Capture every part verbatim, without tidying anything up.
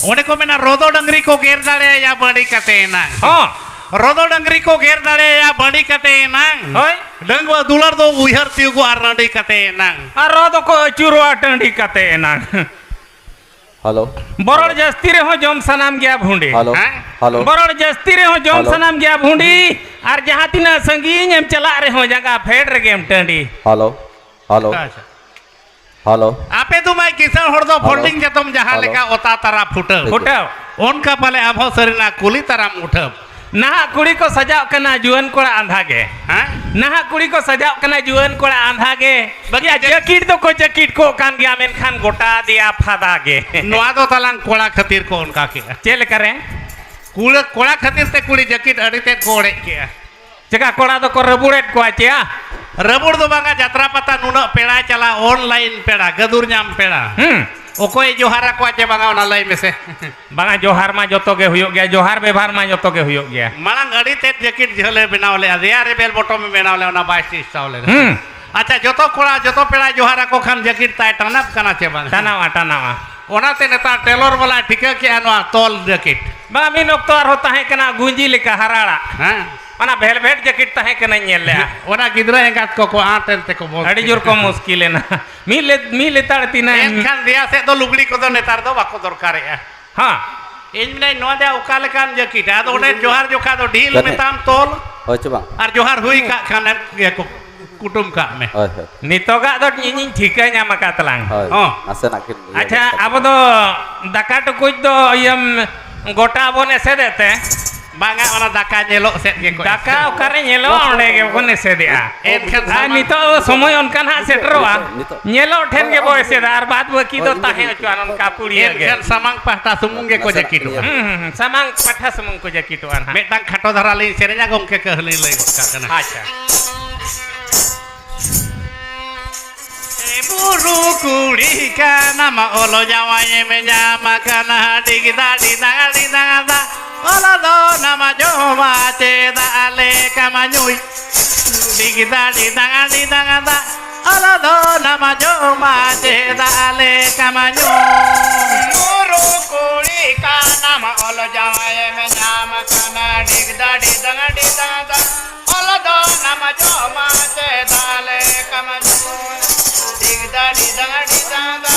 ᱚᱸᱰᱮ ᱠᱚ ᱢᱮᱱᱟ, ᱨᱚᱫᱚ ᱰᱟᱹᱝᱨᱤ ᱠᱚ ᱜᱮᱨ ᱫᱟᱲᱮᱭᱟᱭᱟ ᱵᱟᱹᱰᱤ ᱠᱟᱛᱮ ᱮᱱᱟᱝ᱾ ᱦᱚᱸ᱾ ᱨᱚᱫᱚ ᱰᱟᱹᱝᱨᱤ ᱠᱚ ᱜᱮᱨ ᱫᱟᱲᱮᱭᱟᱭᱟ ᱵᱟᱹᱰᱤ ᱠᱟᱛᱮ ᱮᱱᱟᱝ᱾ ᱦᱳᱭ᱾ ᱰᱟᱹᱝᱜᱩᱣᱟᱹ ᱫᱩᱞᱟᱹᱲ ᱫᱚ ᱩᱭᱦᱟᱹᱨ ᱛᱤᱭᱩᱜᱚᱜᱼᱟ ᱨᱟᱺᱰᱤ ᱠᱟᱛᱮ ᱮᱱᱟᱝ᱾ ᱟᱨ ᱨᱚᱫᱚ ᱠᱚ ᱟᱹᱪᱩᱨᱚᱜᱼᱟ ᱴᱟᱺᱰᱤ ᱠᱟᱛᱮ ᱮᱱᱟᱝ᱾ ᱦᱮᱞᱳ᱾ ᱵᱚᱨᱚᱲ ᱡᱟᱹᱥᱛᱤ ᱨᱮᱦᱚᱸ ᱡᱚᱢ ᱥᱟᱱᱟᱢ ᱜᱮᱭᱟ ᱵᱷᱩᱸᱰᱤ᱾ ᱦᱮᱞᱳ᱾ ᱦᱮᱸ? ᱦᱮᱞᱳ᱾ ᱵᱚᱨᱚᱲ ᱡᱟᱹᱥᱛᱤ ᱨᱮᱦᱚᱸ ᱡᱚᱢ ᱦᱮᱞᱳ᱾ ᱥᱟᱱᱟᱢ ᱜᱮᱭᱟ ᱵᱷᱩᱸᱰᱤ᱾ ᱟᱨ ᱡᱟᱦᱟᱸ ᱛᱤᱱᱟᱹᱜ ᱥᱟᱺᱜᱤᱧ ᱮᱢ ᱪᱟᱞᱟᱜ ᱨᱮᱦᱚᱸ ᱡᱟᱸᱜᱟ ᱯᱷᱮᱰ ᱨᱮᱜᱮᱢ ᱴᱟᱺᱰᱤ᱾ ᱦᱮᱞᱳ᱾ ᱦᱮᱞᱳ᱾ ᱟᱪᱪᱷᱟ᱾ ᱦᱮᱞᱳ᱾ ᱟᱯᱮ ᱫᱚ ᱢᱟᱹᱭ ᱠᱤᱥᱟᱹᱬ ᱦᱚᱲ ᱫᱚ ᱦᱮᱞᱳ᱾ ᱯᱷᱚᱞᱰᱤᱝ ᱪᱟᱛᱚᱢ ᱡᱟᱦᱟᱸ ᱦᱮᱞᱳ᱾ ᱞᱮᱠᱟ ᱚᱛᱟ ᱛᱟᱨᱟ ᱯᱷᱩᱴᱟᱹᱣ᱾ ᱴᱷᱤᱠ᱾ ᱯᱷᱩᱴᱟᱹᱣ᱾ ᱚᱱᱠᱟ ᱯᱟᱞᱮ ᱟᱵᱚ ᱥᱟᱹᱨᱤᱱᱟᱜ ᱠᱩᱞᱤ ᱛᱟᱨᱟᱢ ᱩᱴᱷᱟᱹᱣ᱾ ᱱᱟᱦᱟᱜ ᱠᱩᱲᱤ ᱠᱚ ᱥᱟᱡᱟᱣᱜ ᱠᱟᱱᱟ ᱡᱩᱣᱟᱹᱱ ᱠᱚᱲᱟ ᱟᱸᱫᱷᱟ ᱜᱮ᱾ ᱦᱮᱸ? ᱱᱟᱦᱟᱜ ᱠᱩᱲᱤ ᱠᱚ ᱥᱟᱡᱟᱣᱜ ᱠᱟᱱᱟ ᱡᱩᱣᱟᱹᱱ ᱠᱚᱲᱟ ᱟᱸᱫᱷᱟ ᱜᱮ᱾ ᱵᱟᱹᱠᱤ ᱡᱟᱹ- ᱡᱟᱹᱠᱤᱴ ᱫᱚᱠᱚ ᱡᱟᱹᱠᱤᱴ ᱠᱚᱜ ᱠᱟᱱ ᱜᱮᱭᱟ, ᱢᱮᱱᱠᱷᱟᱱ ᱜᱚᱴᱟ ᱫᱮᱭᱟ ᱯᱷᱟᱫᱟ ᱜᱮ᱾ ᱱᱚᱣᱟ ᱫᱚ ᱛᱟᱞᱟᱝ ᱠᱚᱲᱟ ᱠᱷᱟᱹᱛᱤᱨ ᱠᱚ ᱚᱱᱠᱟ ᱠᱮᱜᱼᱟ᱾ ᱪᱮᱫ ᱞᱮᱠᱟ ᱨᱮ? ᱠᱩᱲᱟᱹ-, ᱠᱚᱲᱟ ᱠᱷᱟᱹᱛᱤᱨ ᱛᱮ ᱠᱩᱲᱤ ᱡᱟᱹᱠᱤᱴ ᱟᱹᱰᱤ ᱛᱮᱫ ᱠᱚ ᱚᱲᱮᱡ ᱠᱮᱜᱼᱟ᱾ ᱪᱮᱠᱟ ᱠᱚᱲᱟ ᱫᱚᱠᱚ ᱨᱟᱹᱵᱩᱲᱮᱫ ᱠᱚᱣᱟ ᱪᱮᱭᱟ? ᱨᱟᱹᱵᱩᱲ ᱫᱚ ᱵᱟᱝᱟ, ᱡᱟᱛᱨᱟ ᱯᱟᱛᱟ ᱱᱩᱱᱟᱹᱜ ᱯᱮᱲᱟ ᱪᱟᱞᱟᱜ, online ᱯᱮᱲᱟ, ᱜᱟᱹᱫᱩᱨ ᱧᱟᱢ ᱯᱮᱲᱟ᱾ ᱦᱩᱸ᱾ ᱚᱠᱚᱭ ᱡᱚᱦᱟᱨ ᱟᱠᱚᱣᱟ ᱪᱮ ᱵᱟᱝᱟ, ᱚᱱᱟ ᱞᱟᱹᱭ ᱢᱮᱥᱮ᱾ ᱵᱟᱝᱟ, ᱡᱚᱦᱟᱨ ᱢᱟ ᱡᱚᱛᱚ ᱜᱮ ᱦᱩᱭᱩᱜ ᱜᱮᱭᱟ, ᱡᱚᱦᱟᱨ ᱵᱮᱵᱷᱟᱨ ᱢᱟ ᱡᱚᱛᱚ ᱜᱮ ᱦᱩᱭᱩᱜ ᱜᱮᱭᱟ᱾ ᱢᱟᱲᱟᱝ ᱟᱹᱰᱤ ᱛᱮᱫ ᱡᱟᱹᱠᱤᱴ ᱡᱷᱟᱹᱞᱮ ᱵᱮᱱᱟᱣ ᱞᱮᱜᱼᱟ, ᱫᱮᱭᱟ ᱨᱮ bell bottom ᱮ ᱵᱮᱱᱟᱣ ᱞᱮᱜᱼᱟ, ᱚᱱᱟ ᱵᱟᱭ ᱪᱮᱥᱴᱟᱣ ᱞᱮᱫᱟ᱾ ᱦᱩᱸ᱾ ᱟᱪᱪᱷᱟ, ᱡᱚᱛᱚ ᱠᱚᱲᱟ, ᱡᱚᱛᱚ ᱯᱮᱲᱟ ᱡᱚᱦᱟᱨ ᱟᱠᱚ ᱠᱷᱟᱱ ᱡᱟᱹᱠᱤᱴ ᱛᱟᱭ ᱴᱟᱱᱟᱯ ᱠᱟᱱᱟ ᱪᱮ ᱵᱟᱝ? ᱴᱟᱱᱟᱣᱟ, ᱴᱟᱱᱟᱣᱟ᱾ ᱚᱱᱟᱛᱮ ᱱᱮᱛᱟᱨ tailor ᱵᱟᱞᱟᱭ ᱴᱷᱤᱠᱟᱹ ᱠᱮᱜᱼᱟ ᱱᱚᱣᱟ ᱛᱚᱞ ᱡᱟᱹᱠᱤᱴ᱾ ᱵᱟᱝᱟ, ᱢᱤᱫ ᱚᱠᱛᱚ ᱟᱨᱦᱚᱸ ᱛᱟᱦᱮᱸ ᱠᱟᱱᱟ ᱜᱩᱸᱡᱤ ᱞᱮᱠᱟ ᱦᱟᱨᱟᱲᱟᱜ᱾ ᱦᱮᱸ᱾ ᱚᱱᱟ velvet ᱡᱟᱹᱠᱤᱴ ᱛᱟᱦᱮᱸ ᱠᱟᱱᱟᱧ ᱧᱮᱞ ᱞᱮᱜᱼᱟ᱾ ᱚᱱᱟ ᱜᱤᱫᱽᱨᱟᱹ ᱮᱸᱜᱟᱛ ᱠᱚᱠᱚ ᱟᱸᱴ ᱮᱱ ᱛᱮᱠᱚ ᱵᱚᱸᱫᱽ ᱟᱹᱰᱤ ᱡᱳᱨ ᱠᱮᱫᱟ᱾ ᱠᱚ ᱢᱩᱥᱠᱤᱞ ᱮᱱᱟ᱾ ᱢᱤᱫ ᱞᱮ-, ᱢᱤᱫ ᱞᱮᱛᱟᱲ ᱛᱤᱱᱟᱹᱜ ᱮᱱᱠᱷᱟᱱ ᱫᱮᱭᱟ ᱥᱮᱫ ᱫᱚ ᱞᱩᱜᱽᱲᱤ ᱠᱚᱫᱚ ᱱᱮᱛᱟᱨ ᱫᱚ ᱵᱟᱠᱚ ᱫᱚᱨᱠᱟᱨᱮᱜᱼᱟ᱾ ᱦᱮᱸ᱾ ᱤᱧ ᱢᱮᱱᱟᱹᱧ, ᱱᱚᱣᱟ ᱫᱚ ᱚᱠᱟ ᱞᱮᱠᱟᱱ ᱡᱟᱹᱠᱤᱴ? ᱟᱫᱚ ᱚᱸᱰᱮ ᱡᱚᱦᱟᱨ ᱡᱚᱠᱷᱟ ᱫᱚ ᱰᱷᱤᱞ ᱡᱟᱹᱱᱤᱡ᱾ ᱢᱮᱛᱟᱢ ᱛᱚᱞ᱾ ᱦᱳᱭ ᱪᱮ ᱵᱟᱝ? ᱟᱨ ᱡᱚᱦᱟᱨ ᱦᱩᱭ ᱠᱟᱜ ᱠᱷᱟᱱ ᱮᱢ ᱤᱭᱟᱹ ᱠᱚ ᱠᱩᱴᱩᱢ ᱠᱟᱜ ᱢᱮ᱾ ᱦᱳᱭ, ᱦᱳᱭ᱾ ᱱᱤᱛᱚᱜᱟᱜ ᱫᱚ ᱤᱧᱤᱧ ᱴᱷᱤᱠᱟᱹ ᱧᱟᱢ ᱟᱠᱟᱫ ᱛᱟᱞᱟᱝ᱾ ᱦᱳᱭ, ᱦᱚᱸ᱾ ᱱᱟᱥᱮᱱᱟᱜ ᱠᱤᱱ ᱤᱭᱟᱹ ᱟᱪᱪᱷᱟ, ᱧᱚᱜ ᱠᱟᱱᱟ᱾ ᱟᱵᱚ ᱫᱚ ᱫᱟᱠᱟ ᱴᱩᱠᱩᱡ ᱫᱚ ᱤᱭᱟᱹᱢ ᱜᱚᱴᱟ ᱵᱚᱱ ᱮᱥᱮᱫᱮᱫ ᱛᱮ? ᱵᱟᱝᱟ, ᱚᱱᱟ ᱫᱟᱠᱟ ᱧᱮᱞᱚᱜ ᱥᱮᱫ ᱜᱮᱠᱚ ᱫᱟᱠᱟ ᱮᱥᱮᱫᱟ᱾ ᱚᱠᱟᱨᱮ ᱧᱮᱞᱚᱜᱼᱟ, ᱚᱸᱰᱮ ᱜᱮᱵᱚᱱ ᱮᱥᱮᱫᱮᱜᱼᱟ᱾ ᱮᱱᱠᱷᱟᱱ ᱟᱨ ᱥᱟᱢᱟᱝ ᱱᱤᱛᱚᱜ ᱫᱚ ᱥᱚᱢᱚᱭ ᱚᱱᱠᱟ ᱱᱟᱦᱟᱜ ᱥᱮᱴᱮᱨᱚᱜᱼᱟ, ᱱᱤᱛᱚᱜ᱾ ᱧᱮᱞᱚᱜ ᱴᱷᱮᱱ ᱜᱮᱵᱚ ᱮᱥᱮᱫᱟ ᱟᱨ ᱵᱟᱫ ᱵᱟᱹᱠᱤ ᱫᱚ ᱦᱳᱭ, ᱤᱧ ᱫᱚ ᱛᱟᱦᱮᱸ ᱦᱤᱡᱩᱜ ᱦᱚᱪᱚᱣᱟᱱ ᱚᱱᱠᱟ ᱯᱩᱲᱤᱭᱟᱹ ᱜᱮ᱾ ᱮᱱᱠᱷᱟᱱ ᱥᱟᱢᱟᱝ ᱯᱟᱦᱴᱟ ᱥᱩᱢᱩᱝ ᱜᱮᱠᱚ ᱱᱟᱥᱮᱱᱟᱜ ᱡᱟᱹᱠᱤᱴᱚᱜᱼᱟ᱾ ᱤᱭᱟᱹ᱾ ᱦᱩᱸ, ᱦᱩᱸ, ᱦᱩᱸ, ᱥᱟᱢᱟᱝ ᱯᱟᱦᱴᱟ ᱥᱩᱢᱩᱝ ᱠᱚ ᱡᱟᱹᱠᱤᱴᱚᱜᱼᱟ ᱱᱟᱦᱟᱜ᱾ ᱢᱤᱫᱴᱟᱝ ᱠᱷᱟᱴᱚ ᱫᱷᱟᱨᱟ ᱞᱤᱧ ᱥᱮᱨᱮᱧᱟ ᱜᱚᱢᱠᱮ, ᱠᱟᱹᱦᱱᱤ ᱞᱟᱹᱭ ᱜᱚᱫ ᱠᱟᱜ ᱠᱟᱱᱟ᱾ ᱟᱪᱪᱷᱟ᱾ ᱮ ᱵᱩᱨᱩ ᱠᱩᱲᱤ ᱠᱟᱱᱟᱢ, ᱚᱞᱚ ᱡᱟᱶᱟᱭ ᱮᱢ ᱧᱟᱢ ᱟᱠᱟᱱᱟ, ᱰᱤᱜᱽ ᱫᱟ ᱰᱤ ᱫᱟᱝ ᱰᱤ ᱫᱟᱝ ᱫᱟ, ᱚᱞᱚ ᱫᱚ ᱱᱟᱢ ᱡᱚᱢᱟ ᱪᱮᱫᱟᱜ ᱞᱮ ᱠᱟᱢᱟ ᱧᱩᱭ, ᱰᱤᱜᱽ ᱫᱟ ᱰᱤ ᱫᱟᱝ ᱰᱤ ᱫᱟᱝ ᱫᱟ, ᱚᱞᱚ ᱫᱚ ᱱᱟᱢ ᱡᱚᱢᱟ ᱪᱮᱫᱟᱜ ᱞᱮ ᱠᱟᱢᱟ ᱧᱩᱭ᱾ ᱵᱩᱨᱩ ᱠᱩᱲᱤ ᱡᱟᱶᱟᱭᱮᱢ ᱧᱟᱢ ᱠᱟᱱᱟ, ᱰᱤᱜᱽᱫᱟ ᱰᱤᱫᱟᱝ ᱰᱤᱫᱟᱝ ᱫᱟ᱾ ᱚᱞ ᱫᱚ ᱱᱟᱢ ᱡᱚᱢᱟ ᱪᱮᱫᱟᱜ ᱞᱮ ᱠᱟᱢᱡᱩᱨ? ᱰᱤᱜᱽᱫᱟ ᱰᱤᱫᱟᱝ ᱰᱤᱫᱟᱝ ᱫᱟ᱾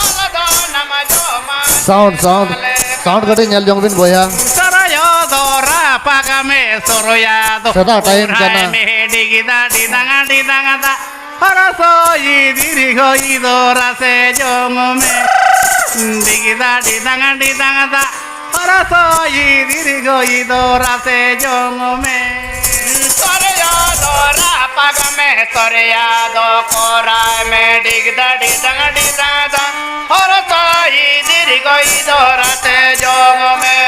ᱚᱞ ᱫᱚ ᱱᱟᱢ ᱡᱚᱢᱟ ᱥᱟᱣᱩᱱᱰ, ᱥᱟᱣᱩᱱᱰ, ᱪᱮᱫᱟᱜ ᱞᱮ ᱥᱟᱣᱩᱱᱰ ᱠᱟᱹᱴᱤᱡ ᱧᱮᱞ ᱡᱚᱝ ᱵᱤᱱ ᱵᱚᱭᱦᱟ᱾ ᱥᱚᱨᱚᱭᱚ ᱫᱚ ᱨᱟᱯᱟᱜ ᱢᱮ, ᱥᱚᱨᱚᱭᱟ ᱫᱚ ᱥᱮᱛᱟᱜ ᱴᱟᱭᱤᱢ ᱠᱟᱱᱟ᱾ ᱩᱨᱟᱭ ᱢᱮ, ᱰᱤᱜᱽᱫᱟ ᱰᱤᱫᱟᱝ ᱰᱤᱫᱟᱝ ᱫᱟ᱾ ᱦᱚᱨᱚᱥᱚᱭᱤ ᱫᱤᱨᱜᱷᱚᱭᱤ ᱫᱚ ᱨᱟᱥᱮ ᱡᱚᱝ ᱢᱮ᱾ ᱰᱤᱜᱽᱫᱟ ᱰᱤᱫᱟᱝ ᱰᱤᱫᱟᱝ ᱫᱟ᱾ ᱦᱚᱨᱚᱥᱚᱭᱤ ᱫᱤᱨᱜᱷᱚᱭᱤ ᱫᱚ ᱨᱟᱥᱮ ᱡᱚᱝ ᱢᱮ᱾ ᱥᱚᱨᱭᱟ ᱫᱚ ᱨᱟᱯᱟᱜ ᱢᱮ, ᱥᱚᱨᱭᱟ ᱫᱚ ᱠᱚᱨᱟᱭ ᱢᱮ, ᱰᱤᱜᱽᱫᱟ ᱰᱤᱫᱟᱝ ᱰᱤᱫᱟᱝ ᱫᱟ᱾ ᱦᱚᱨᱚᱥᱚᱭᱤ ᱫᱤᱨᱜᱷᱚᱭᱤ ᱫᱚ ᱨᱟᱥᱮ ᱡᱚᱝ ᱢᱮ᱾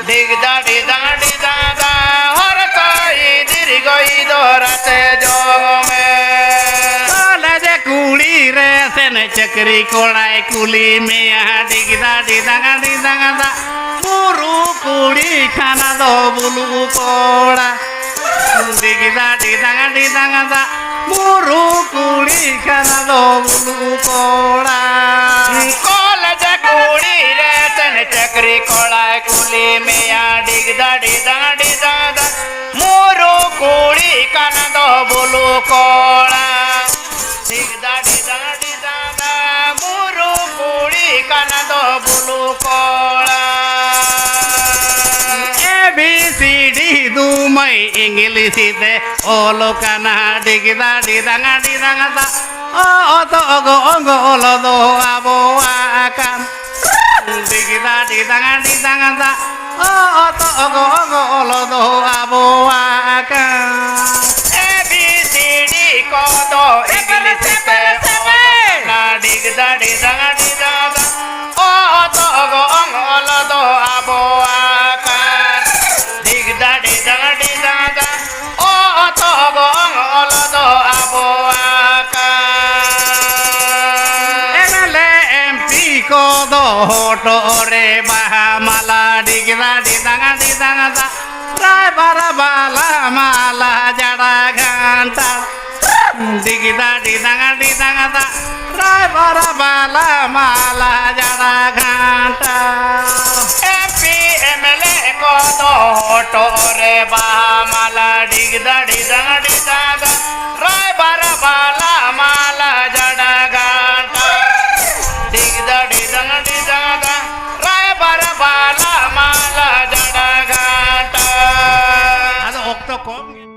ᱰᱤᱜᱽᱫᱟ ᱰᱤᱫᱟᱝ ᱰᱤᱫᱟᱝ ᱫᱟ᱾ ᱦᱚᱨᱚᱥᱚᱭᱤ ᱫᱤᱨᱜᱷᱚᱭᱤ ᱫᱚ ᱨᱟᱥᱮ ᱡᱚᱝ ᱢᱮ᱾ ᱠᱚᱞᱮᱡᱽ ᱠᱩᱲᱤ ᱨᱮ ᱥᱮᱱ ᱪᱟᱹᱠᱨᱤ ᱠᱚᱲᱟᱭ ᱠᱩᱞᱤ ᱢᱮᱭᱟ, ᱰᱤᱜᱽᱫᱟ ᱰᱤᱫᱟᱝ ᱰᱤᱫᱟᱝ ᱫᱟ᱾ ᱢᱩᱨᱩ ᱠᱩᱲᱤ ᱠᱷᱟᱱ ᱫᱚ ᱵᱩᱞᱩ ᱠᱚᱲᱟ᱾ ᱰᱤᱜᱽᱫᱟ ᱰᱤᱫᱟᱝ ᱰᱤᱫᱟᱝ ᱫᱟ᱾ ᱢᱩᱨᱩ ᱠᱩᱲᱤ ᱠᱷᱟᱱ ᱫᱚ ᱵᱩᱞᱩ ᱠᱚᱲᱟ᱾ ᱠᱚᱞᱮᱡᱽ ᱠᱩᱲᱤ ᱨᱮ ᱥᱮᱱ ᱪᱟᱹᱠᱨᱤ ᱠᱚᱲᱟᱭ ᱠᱩᱞᱤ ᱢᱮᱭᱟ, ᱰᱤᱜᱽᱫᱟ ᱰᱤᱫᱟᱝ ᱰᱤᱫᱟᱝ ᱫᱟ᱾ ᱢᱩᱨᱩ ᱠᱩᱲᱤ ᱠᱟᱱ ᱫᱚ ᱵᱩᱞᱩ ᱠᱚᱲᱟ᱾ ᱰᱤᱜᱽᱫᱟ ᱰᱤᱫᱟᱝ ᱰᱤᱫᱟᱝ ᱫᱟ᱾ ᱢᱩᱨᱩ ᱠᱩᱲᱤ ᱠᱟᱱ ᱫᱚ ᱵᱩᱞᱩ ᱠᱚᱲᱟ᱾ A B C D ᱫᱩᱢᱟᱹᱭ English ᱛᱮ ᱚᱞ ᱠᱟᱱᱟ, ᱰᱤᱜᱽᱫᱟ ᱰᱤᱫᱟᱝ ᱰᱤᱫᱟᱝ ᱫᱟ᱾ ᱚ ᱚᱛ ᱚᱜ ᱚᱝ ᱚᱞ ᱫᱚ ᱟᱵᱚᱣᱟᱜ ᱠᱟᱱ᱾ ᱰᱤᱜᱽᱫᱟ ᱰᱤᱫᱟᱝ ᱰᱤᱫᱟᱝ ᱫᱟ᱾ ᱚ ᱚᱛ ᱚᱜ ᱚᱝ ᱚᱞ ᱫᱚ ᱟᱵᱚᱣᱟᱜ ᱠᱟᱱ᱾ ᱮ ᱵᱤ ᱥᱤ ᱰᱤ ᱠᱚᱫᱚ ᱤᱝᱞᱤᱥ ᱛᱮ ᱚᱞ ᱠᱟᱱᱟ, ᱰᱤᱜᱽᱫᱟ ᱰᱤᱫᱟᱝ ᱰᱤᱫᱟᱝ ᱫᱟ᱾ ᱚ ᱚᱛ ᱚᱜ ᱚᱝ ᱚᱞ ᱫᱚ ᱟᱵᱚᱣᱟᱜ ᱠᱟᱱ᱾ ᱰᱤᱜᱽᱫᱟ ᱰᱤᱫᱟᱝ ᱰᱤᱫᱟᱝ ᱫᱟ᱾ ᱚ ᱚᱛ ᱚᱜ ᱚᱝ ᱚᱞ ᱫᱚ ᱟᱵᱚᱣᱟᱜ ᱠᱟᱱ᱾ M L A M P ᱠᱚᱫᱚ ᱦᱚᱴᱚᱜ ᱨᱮ ᱵᱟᱦᱟ ᱢᱟᱞᱟ, ᱰᱤᱜᱽᱫᱟ ᱰᱤᱫᱟᱝ ᱰᱤᱫᱟᱝ ᱫᱟ᱾ ᱨᱟᱭᱵᱟᱨ ᱵᱟᱞᱟ ᱢᱟᱞᱟ ᱡᱟᱲᱟ ᱜᱷᱟᱱᱴᱟ, ᱰᱤᱜᱽᱫᱟ ᱰᱤᱫᱟᱝ ᱰᱤᱫᱟᱝ ᱫᱟ᱾ ᱨᱟᱭᱵᱟᱨ ᱵᱟᱞᱟ ᱢᱟᱞᱟ ᱡᱟᱲᱟ ᱜᱷᱟᱱᱴᱟ᱾ ᱮᱢ ᱯᱤ ᱦᱚᱴᱚᱜ ᱨᱮ ᱵᱟᱦᱟ ᱢᱟᱞᱟ, ᱰᱷᱤᱜᱽᱫᱟ ᱰᱷᱤᱫᱟᱝ ᱰᱷᱤᱫᱟᱝ ᱫᱟ, ᱨᱟᱭᱵᱟᱨ ᱵᱟᱞᱟ ᱢᱟᱞᱟ ᱡᱟᱰᱟ ᱜᱷᱟᱱᱴᱟ᱾ ᱰᱷᱤᱜᱽᱫᱟ ᱰᱷᱤᱫᱟᱝ ᱰᱷᱤᱫᱟᱝ ᱫᱟ, ᱨᱟᱭᱵᱟᱨ ᱵᱟᱞᱟ ᱢᱟᱞᱟ ᱡᱟᱰᱟ ᱜᱷᱟᱱᱴᱟ᱾ ᱟᱫᱚ ᱚᱠᱛᱚ ᱠᱚᱢ ᱜᱮ᱾